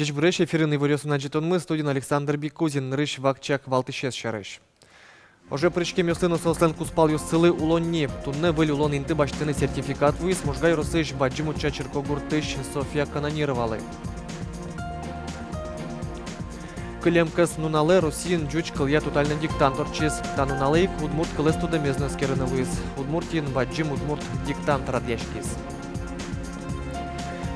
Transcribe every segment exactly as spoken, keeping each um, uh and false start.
Ӟечбуресь! Эфирын иворъёсын адӟытонмы, студиын Александр Бикузин. Нырысь вакчияк валтӥсез сярысь. Оже пыриськемъёслы но соослэн кузпалъёссылы улонни. Туннэ выль улон инты басьтыны сертификат вуиз Можга ёросысь Бадӟым Уча черкогуртысь Софья Канонировалы. Кылем кӧснуналэ Россиын ӟуч кылъя тотальной диктант ортчиз. Та нуналэ ик удмурт кылэз тодэмез но эскерыны луиз. Удмуртиын Бадӟым удмурт диктант радъяськиз.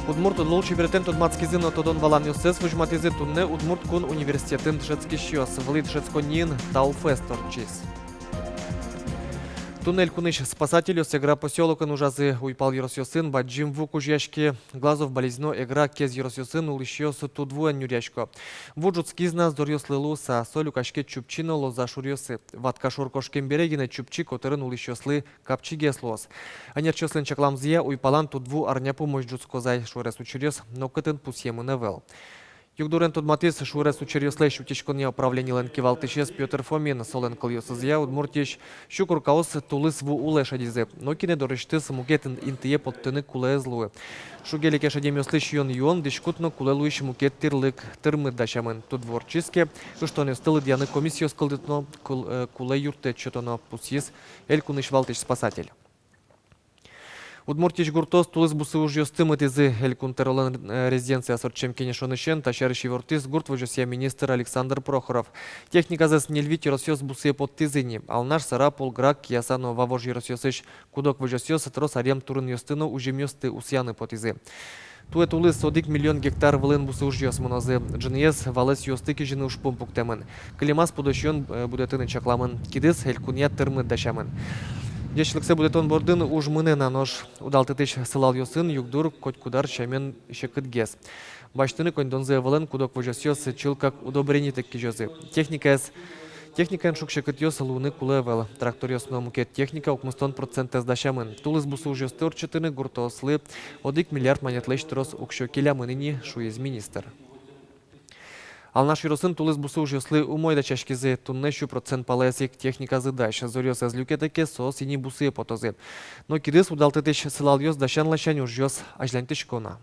Удмурт лулчеберетэн тодматскизы но тодон-валанъёссэс возьматӥзы туннэ Удмурт кун университетын дышетскисьёс. Вылӥ дышетсконниын «Тау-фест» ортчиз. Туннэ элькунысь спасательёс Эгра посёлокын ужазы. Уйпал ёросъёсын бадӟым ву кузёяське. Глазов, Балезино, Эгра, Кез ёросъёсын улӥсьёс тудвуэн нюръясько. Ву ӝутскиз на, зоръёслы луыса, со люкаське Чупчи но Лоза шуръёсы. Ватка шур кошкем бере гинэ Чупчи котырын улӥсьёслы капчигес луоз. Ӧнерчиослэн чакламзыя, уйпалан тудву арня пумозь ӝутскоз ай. Шуэрес учыръёс нокытын пусъемын ӧвӧл. Югдурен тодматӥз шуэрес учыръёслэсь утиськонъя управленилэн кивалтӥсез Пётр Фомин. Солэн кылъёсызъя, Удмуртиысь сю коркаос тулыс ву улэ шедизы. Нокинэ дорысьтыз мукет ин-, интые поттыны кулэ ӧз луы. Шуге-леке шедемъёслы сиён-юон, дӥськут но кулэ луись мукет тӥрлык, тырмыт дасямын. Тудву ортчиз ке, ыштонъёсты лыдъяны комиссиос кылдытоно, кул-, э, кулэ юрттэт сётоно, пусйиз элькунысь валтӥсь спасатель. Удмуртиысь гуртоос тулыс бусы ужъёсты мытӥзы. Элькун тӧролэн, э, резиденцияз ортчем кенешонысен та сярысь ивортӥз гурт возёсъя министр Александр Прохоров. Техниказэс ньыль-вить ёросъёс бусые поттӥзы ини. Алнаш, Сарапул, Грах, Кияса но Вавож ёросъёсысь куд-ог возёсъёс трос арем турынъёсты но узьымъёсты усыяны потӥзы. Туэ тулыс одӥг миллион гектар вылын бусы ужъёс мынозы. Ӝыныез валэс юосты кизьыны ужпум пуктэмын. Кылемаз пудо сиён, э, будэтыны чакламын. Кидыс элькунъя тырмыт дасямын. Ӟечлыксэ будэтон бордын уж мынэ на, нош удалтытӥсь сылалъёсын югдур котькуд ар сямен секытгес. Басьтыны коньдонзы ӧвӧлэн куд-ог возёсъёс чылкак удобренитэк кизёзы. Техникаез, техникаен шуг-секытъёс луыны кулэ ӧвӧл. Тракторъёс но мукет техника укмыстон процентэз дасямын. Тулыс бусы ужъёсты ортчытыны гуртоослы одӥг миллиард манетлэсь трос уксё келямын ини, шуиз министр. Алнаш ёросын тулыс бусы ужъёслы умой дасяськизы. Туннэ сю процент палаез ик техниказы дась. Зоръёс ӧз люкетэ ке, соос ини бусые потозы. Но кидыс удалтытӥсь сылалъёс дасян ласянь ужъёс азьланьтӥсько на.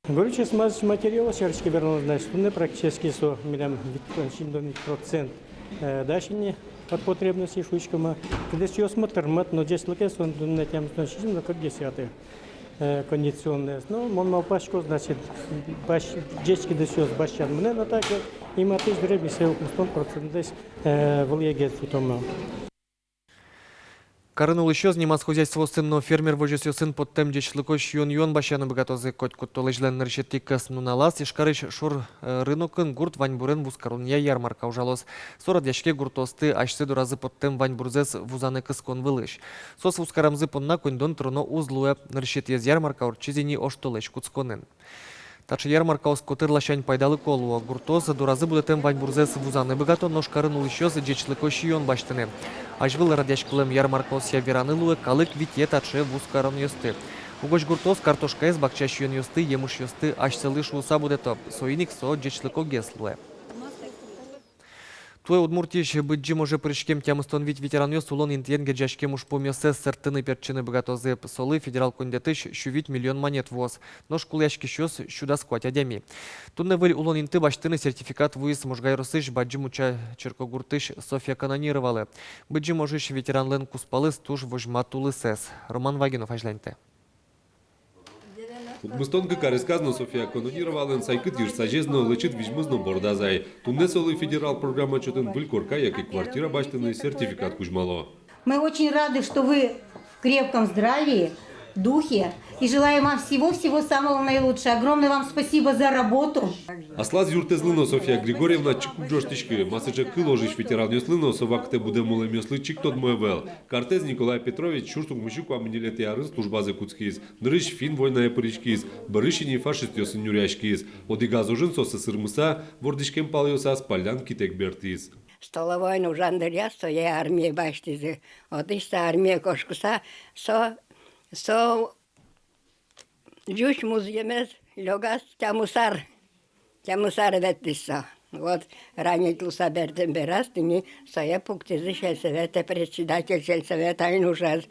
Горюче-смазочный материалъёс сярысь ке верано, значит, туннэ практически со милям витьтон, сизьымдон вить процент, э, дась ини от потребности, шуиськом. Кидысъёсмы тырмыт, но ӟечлыкез со туннэ тямыстон сизьым но кык десятых, э, кондиционноез. Но мон малпасько, значит, бась-, ӟеч кидысъёс басьтон мынэ, но так, э, и матысь дыре ми сое укмыстон процентлэсь, э, вылӥегес ӝутомы. Карын улӥсьёс нимаз хозяйствоосын но фермер возёсъёсын поттэм ӟечлыко сиён-юон басьяны быгатозы. Котькуд толэзьлэн нырысетӥ кӧснуналаз Ижкарысь шур, э, рынокын гурт ваньбурен вузкаронъя ярмарка ужалоз. Со радъяське гуртоосты асьсэ доразы поттэм ваньбурзэс вузаны кыскон вылысь. Соос вузкарамзы понна коньдон тыроно уз луэ. Нырысетӥез ярмарка ортчиз ини оштолэзь кутсконын. Таӵе ярмаркаос котыр ласянь пайдалыко луо. Гуртоос доразы будэтэм ваньбурзэс вузаны быгато, нош карын улӥсьёс ӟечлыко сиён басьтыны. Азьвыл радъяськылэм ярмаркаосъя вераны луэ, калык витъе таӵе вузкаронъёсты. Угось гуртоос картошкаез, бакча сиёнъёсты, емышъёсты асьсэлы шуыса будэто. Соин ик со ӟечлыкогес луэ. Туэ Удмуртиысь Быдӟым оже пыриськем тямыстон вить ветеранъёс улон интыен герӟаськем ужпумъёссэс сэрттыны-пертчыны быгатозы. Солы федерал коньдэтысь сю вить миллион манет вуоз. Нош кулэяськисьёс сю дас куать адями. Туннэ выль улон инты басьтыны сертификат вуиз Можга ёросысь Бадӟым Уча черкогуртысь Софья Канонировалы. Быдӟым ожысь ветеранлэн кузпалыз туж возьма тулысэз. Роман Вагинов азьланьтэ. Укмыстон кык аресказ но Софья Канонировалэн сайкыт йырсазез но, лэчыт визьмыз но бордаз ай. Туннэ солы федерал программа чотын выль корка яке квартира басьтыны сертификат кузьмало. Мы очень рады, что вы в крепком здравии, духе, и желаем вам всего-всего самого наилучшего. Огромное вам спасибо за работу. Аслаз юртэзлы но Софья Григорьевна чик уг ӝожтӥськы, ма сыӵе кыл ожысь ветеранъёслы но со вакытэ будэм улэмъёслы чик тодмо ӧвӧл. Картэз Николай Петрович сюрс укмыссю куамын ньылетӥ арын службазэ кутскиз. Нырысь финн войнае пыриськиз, бӧрысь ини фашистъёсын нюръяськиз. Одӥгаз ожын со сӧсырмыса, вордӥськем палъёсаз паллян китэк бертӥз. Столовойын ужан дыръя сое армие басьтӥзы. Отысь со армие кошкыса, со, со ӟуч музъемез лёгаз тямысар. Тямысар ветлӥз со. Вот ранить луыса бертэм бераз тӥни сое пуктӥзы сельсоветэ, председатель сельсовета ини ужаз.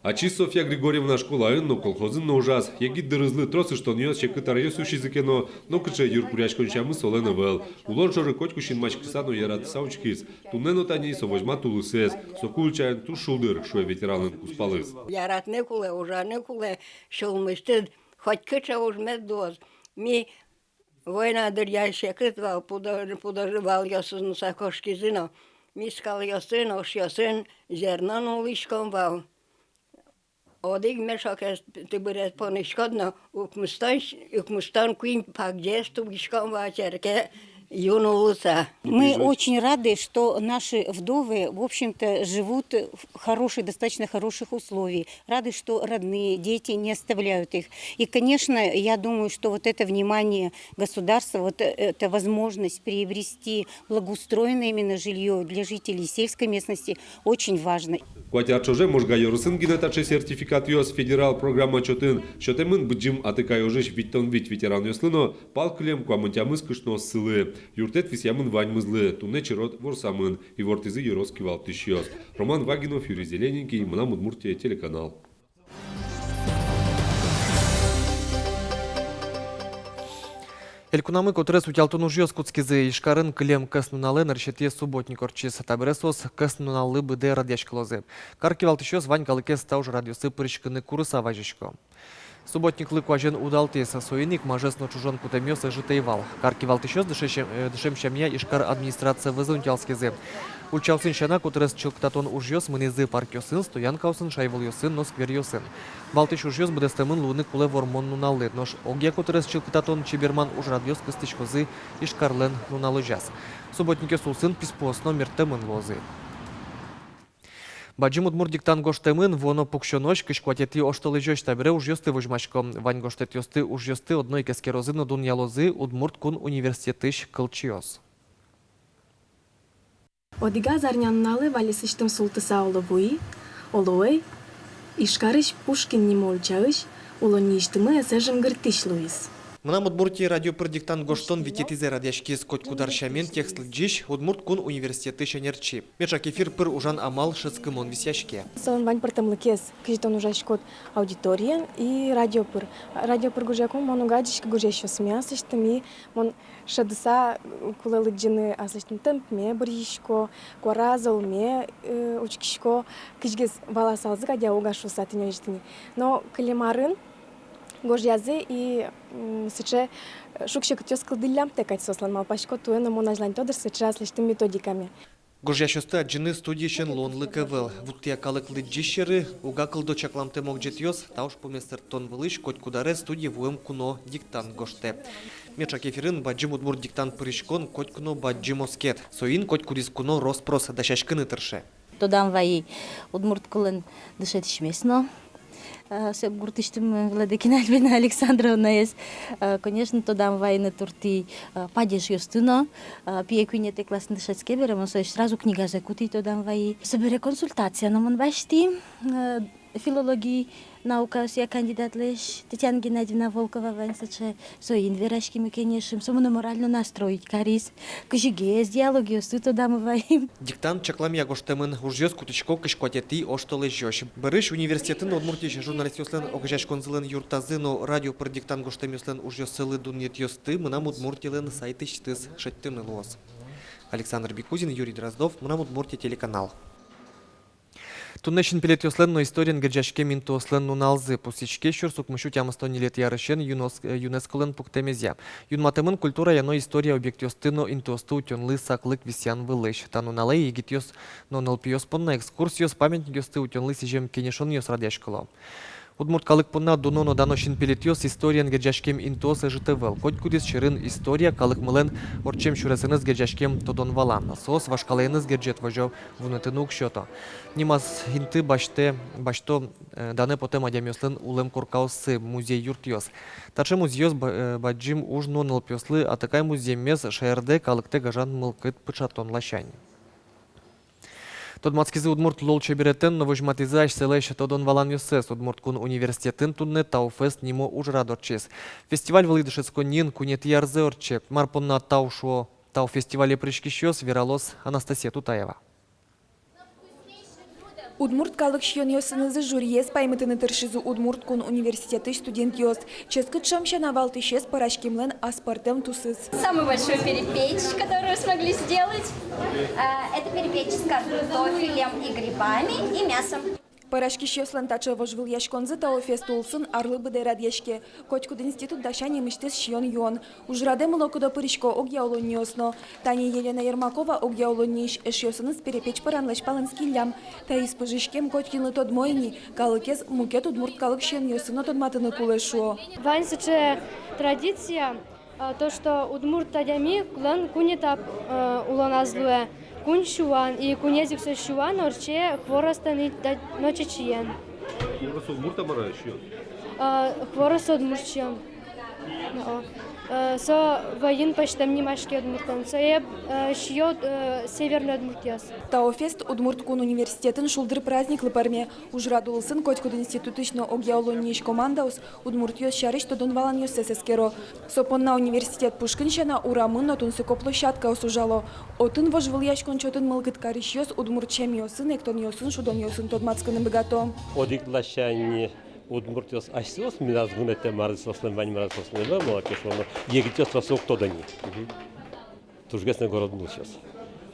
Ачиз Софья Григорьевна школаын но, колхозын но ужаз. Егит дырызлы трос ыштонъёс, секыт аръёс усизы ке но, нокыӵе йыркуръяськон сямыз солэн ӧвӧл. Улон шоры котьку синмаськыса но яратыса учкиз. Туннэ но тани со возьма тулысэз. Соку ульчаын туж шулдыр, шуэ ветеранлэн кузпалыз. Яратыны кулэ, ужаны кулэ, сюлмысьтыд хоть кыӵе уж мед луоз. Ми война дыръя секыт вал, пудо-, пудо-, валъёсыз нуса кошкизы но, ми скалъёсын, ошъёсын зерно нуллӥськом вал. Одӥг мешокез тыбырез понӥськод но, укмыстон, укмыстон куинь пагӟаез тугиськом вал черке юн улыса. Мы очень рады, что наши вдовы, в общем-то, живут в хороших, достаточно хороших условиях. Рады, что родные, дети не оставляют их. И, конечно, я думаю, что вот это внимание государства, вот, э, эта возможность приобрести благоустроенное именно жильё для жителей сельской местности очень важно. Куать ар ӵоже Можга ёросын гинэ таӵе сертификатъёс федерал программа чотын сётэмын Быдӟым Атыкай ожысь витьтон вить ветеранъёслы но пал кылем куамын тямыс кышнооссылы. Юрттэт висъямын ваньмызлы, туннэ черод ворсамын, ивортӥзы ёрос кивалтӥсьёс. Роман Вагинов, Юрий Зелененький, «Мынам Удмуртие» телеканал. Элькунамы котырес утялтон ужъёс кутскизы. Ижкарын кылем кӧснуналэ нырысетӥез субботник ортчиз. Табере соос кӧснуналлы быдэ радъяськылозы. Кар кивалтӥсьёс вань калыкез та ужрадъёсы пыриськыны курыса вазисько. Субботниклы куазен удалтӥз, соин ик мажес но чужон кутэмъёс ӧжыт ӧй вал. Кар кивалтӥсьёс дышем-, э, дышем сямъя Ижкар администрация вӧзын утялтӥзы. Ульчаосын сяна, котырес чылкытатон ужъёс мынӥзы паркъёсын, стоянкаосын, шайвылъёсын но скверъёсын. Валтӥсь ужъёс быдэстэмын луыны кулэ Вормон нуналлы, нош огъя котырес чылкытатон чеберман ужрадъёс кыстӥськозы Ижкарлэн нуналозяз. Субботникъёс улсын писпуос но мерттэмын луозы. Бадӟым удмурт диктант гожтэмын. Вуоно пуксёнозь, кызь куатетӥ оштолэзёзь табере ужъёсты возьмасько. Вань гожтэтъёсты, ужъёсты одно ик эскерозы но дунъялозы Удмурт кун университетысь кылчиос. Одӥгаз арнянуналэ валесысьтым султыса оло вуи, оло ӧй, Ижкарысь Пушкин нимо ульчаысь улонниысьтымы эсэ жингыртӥсь луиз. «Мынам Удмуртие» радио пыр диктант гожтон витетӥзэ радъяськиз. Котькуд ар сямен текст лыдӟись — Удмурт кун университетысь ӧнерчи. Меӵак эфир пыр ужан амал шӧдскымон висъяське. Солэн вань пӧртэмлыкез, кызьы тон ужаськод аудиториен и радио пыр. Радио пыр гожъякум мон уг адӟиськы гожъясьёсме аслэсьтым, и мон шӧдыса кулэ лыдӟыны аслэсьтым темпме, быръисько, куара золме, э, учкисько, кызьгес валасалзы кадь-а, уг-а шуса, тӥни озьы, тӥни. Но кылем арын гожъязы и, м, сыӵе, э, шуг-секытъёс кылдӥллямтэ кадь соослэн, малпасько, туэ но мон азьлань тодыр сыӵе аслэсьтым методикаме. Гожъясьёсты адӟыны студиысен луонлык ӧвӧл. Вуттӥя калык лыдӟись сьӧры уг-а кылдо чакламтэ могӟетъёс, та ужпумез сэрттон вылысь котькуд аре студие вуэм куно диктант гожтэ. Меӵак эфирын бадӟым удмурт диктант пыриськон котьку но бадӟым оскет. Соин котькудӥз куно рос-прос дасяськыны тырше. Тодам вайи удмурт кылын дышетӥсьмес но, э, Сеп гуртысьтымы, э, Владыкина Альбина Александровнаез. Э, конечно, тодам вайыны туртӥ, э, падежъёсты но, э, пие куинетӥ классын дышетске бере, мон сое сразу книгазэ кутӥ, тодам вайи. Собере консультация но мон басьтӥ, э, филологи наукаосъя кандидатлэсь, Татьяна Геннадьевна Волкова вань сыӵе, соин вераськимы, кенешим, со монэ морально настроить кариз. Кызьыгес диалогъёсты тодамы вайим. Диктант чакламъя гожтэмын, ужъёс кутӥсько кызь куатетӥ оштолэзёзь. Бӧрысь университетын Удмуртиысь журналистъёслэн огазеяськонзылэн юртазы но радио пыр диктант гожтэмъёслэн ужъёссылы дунъетъёсты «Мынам Удмуртиелэн» сайтысьтыз шедьтыны луоз. Александр Бекузин, Юрий Дроздов, «Мынам Удмуртие» телеканал. Туннэ синпелетъёслэн но историен герӟаськем интыослэн нуналзы. Пусйиське сюрс укмыссю тямыстон ньылетӥ арысен ЮНОС-, э, ЮНЕСКОлэн пуктэмезъя. Юнматэмын культурая но история объектъёсты но интыосты утёнлы саклык висъян вылысь. Та нуналэ егитъёс но нылпиос понна экскурсиос, памятникъёсты утёнлы сӥзем кенешонъёс радъяськыло. Удмурт калык понна дуно но дано синпелетъёс, историен герӟаськем интыос ӧжыт ӧвӧл. Котькудӥз сьӧрын история, калыкмылэн ортчем сюресэныз герӟаськем тодон-валан. Соос вашкалаеныз герӟет, возё, вунэтыны уг сёто. Нимаз инты басьтэ, басьто, э, данэ потэм адямиослэн улэм коркаоссы, музей-юртъёс. Таӵе музейёс ба-, э, бадӟым уж нуо нылпиослы атыкай музъеммес шаердэ калыктэ гажан мылкыд пыӵатон ласянь. Тодматскизы удмурт лулчеберетэн но возьматӥзы асьсэлэсь тодон-валанъёссэс. Удмурт кун университетын туннэ «Тау-фест» нимо ужрад ортчиз. Фестиваль вылӥ дышетсконниын куинетӥ арзэ ортче. Мар понна «Тау» шуо «Тау» фестивале пыриськисьёс, вералоз Анастасия Тутаева. Удмурт калык сиёнъёсынызы жюриез паймытыны тыршизы Удмурт кун университетысь студентъёс. Ческыт шӧм сяна валтӥсез — пӧраськемлэн аспӧртэм тусыз. Самый большой перепеч, который смогли сделать, а, это перепеч с картофелем и грибами и мясом. Пӧраськисьёслэн таӵе вожвылъяськонзы ТАО-фест улсын арлы быдэ радъяське. Котькуд институт дася нимысьтыз сиён-юон. Ужрадэ мылокыдо пырисько огъя улонниос но. Тани Елена Ермакова огъя улонниысь эшъёсыныз перепеч пӧранлэсь палэнскиллям. Таиз пыжиськем котькинлы тодмо ини, калыкез мукет удмурт калык сиёнъёсын но тодматыны кулэ, шуо. Вань сыӵе традиция, а, то, что удмурт адямилэн куинь этап, э, улоназ луэ. Куинь сюан, и куинез ик со сюан ортче хворостэн и та-, но чечыен. Хворост удмурт-а, мар-а сиён? А, хворост удмурт сиён. О. Э, со вӧйын пӧзьтэм нимаське удмуртлэн. Сое, э, сиё, э, северной удмуртъёс. ТАО-фест Удмурт кун университетын шулдыр праздниклы пӧрме. Ужрад улсын котькуд институтысь но огъя улонниысь командаос удмуртъёс сярысь тодон-валанъёссэс эскеро. Со понна университет пушкын сяна урамын но тунсыко площадкаос ужало. Отын вожвылъяськон чотын мылкыд карисьёс удмурт сямъёсын, эктонъёсын, шудонъёсын тодматскыны быгато. Одӥг ласянь, удмуртъёс асьсэос, милям вунэтэ, мар соослэн вань, мар соослэн ӧвӧл, но ке шуоно, егитъёс трос уг тодо ни. Мгм. Тужгес но городын улӥсьёс.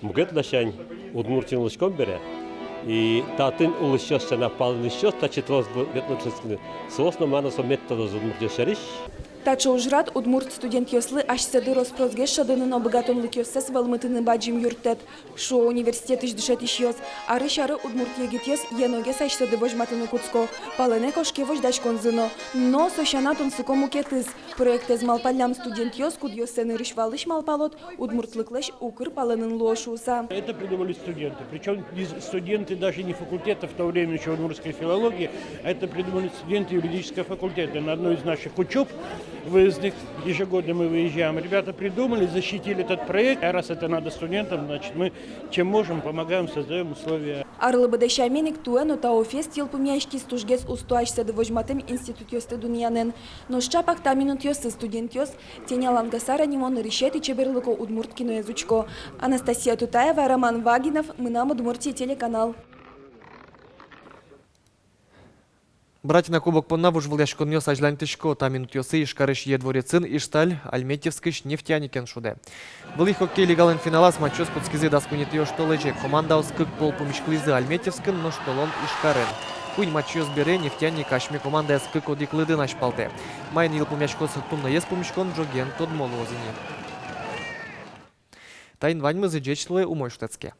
Мукет ласянь, Удмуртиын улӥськом бере, и татын улӥсьёс сяна палэнысьёс татчы трос бу-, ветлыны дышетскыны. Соос но мар но со мед тодозы удмуртъёс сярысь. Таӵе ужрад удмурт студентъёслы асьсэды рос-просгес шӧдыны но быгатонлыкъёссэс вӧлмытыны бадӟым юрттэт, шуо университетысь дышетӥсьёс. Арысь аре удмурт егитъёс еногес асьсэды возьматыны кутско, палэнэ кошке возьдаськонзы но. Но со сяна тунсыко мукетыз. Проектэз малпаллям студентъёс, кудъёссэ нырысь-валысь малпалод, удмуртлыклэсь укыр палэнын луо шуыса. Это придумали студенты. Причём не с-, студенты даже не факультета, в то время ещё удмуртской филологии, а это придумали студенты юридического факультета. На одной из наших учёб выездных, ежегодно мы выезжаем, ребята придумали, защитили этот проект. А раз это надо студентам, значит, мы чем можем, помогаем, создаём условия. Арлы быдэ сямен ик, туэ но ТАО-фест йылпумъяськиз тужгес усто асьсэды возьматэм институтъёсты дунъянэн. Нош чапак та минутъёсы студентъёс «Тень Алангасара» нимо нырысетӥ чеберлыко удмурт киноез учко. Анастасия Тутаева, Роман Вагинов, «Мынам Удмуртие» телеканал. «Братина» кубок понна вожвылъяськонъёс азьланьтӥсько. Та минутъёсы Ижкарысь Йӧ дворецын Ижсталь Альметьевскысь «Нефтяникен» шудэ. Вылӥ хоккей лигалэн финалаз матчъёс кутскизы дас куинетӥ оштолэзе. Командаос кык пол пумиськылӥзы Альметьевскын, нош толон Ижкарын. Куинь матчъёс бере «Нефтяник» асьме командаез кык-одӥг лыдын азьпалтэ. Маин йылпумъяськоз туннэез пумиськон, ӝоген тодмо луоз ини. Таин ваньмыз. Ӟеч луэ, умой шутэтске.